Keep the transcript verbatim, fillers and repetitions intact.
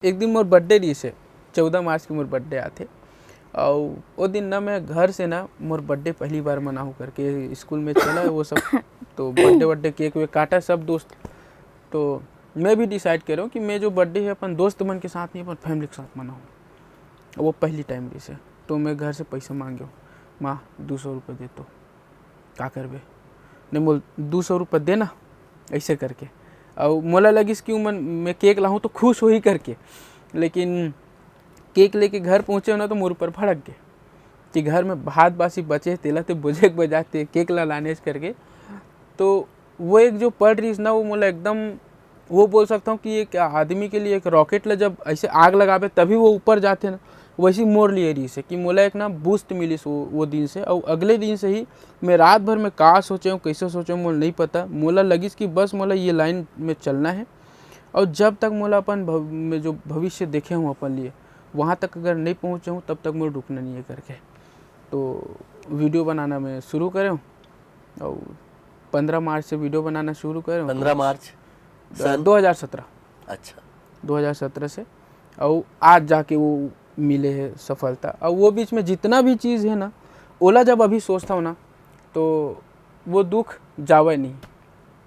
एक दिन मोर बर्थडे रहिस हे, चौदह मार्च के मोर बर्थडे आथे। अउ वो दिन ना मैं घर से ना मोर बर्थडे पहली बार मनाहूँ करके स्कूल में चला वो सब। तो बर्थडे वर्थडे, केक वेक काटा सब दोस्त। तो मैं भी डिसाइड करे हूँ कि मैं जो बर्थडे है अपन दोस्त मन के साथ नहीं, अपन फैमिली के साथ मनाहूँ। वो पहली टाइम रहिस हे। तो मैं घर से पैसा मांगे हूँ, "माँ, दू सौ रुपये दे तो।" "का करबे?" "नहीं, मोल दू सौ रुपये देना," ऐसे करके। अउ मोला लगिस कि उमन मैं केक लाहूँ तो खुश होही करके। लेकिन केक लेके घर पहुँचे ना तो मोर ऊपर भड़क गे कि घर में भात बासी बचे हे, तेला ते बोझे के बजाते केक ला लानेस करके। तो वो एक जो पल रहिस ना, वो मोला एकदम, वो बोल सकता हूँ कि एक आदमी के लिए एक रॉकेट ला जब ऐसे आग लगाबे तभी वो ऊपर जाथे ना, वैसे मोर लिए रहिस हे कि मोला एक ना बूस्ट मिलिस वो, वो दिन से। अउ अगले दिन से ही मैं रात भर में का सोचे हूँ, कैसे सोचे हूँ, मोला नहीं पता। मोला लगिस कि बस मोला ये लाइन में चलना है, अउ जब तक मोला अपन भव-, मैं जो भविष्य देखे हूँ अपन लिए, वहाँ तक अगर नहीं पहुँचे हूँ, तब तक मोर रुकना नहीं है करके। तो वीडियो बनाना मैं शुरू करे हूँ, अउ पंद्रह मार्च से वीडियो बनाना शुरू करे हूँ। पंद्रह मार्च सन? दो हज़ार सत्रह। अच्छा। दो हज़ार सत्रह से, अउ आज जाके वो मिले है सफलता। अउ वो बीच में जितना भी चीज़ है ना, ओला जब अभी सोचता हूँ ना, तो वो दुख जावे नहीं।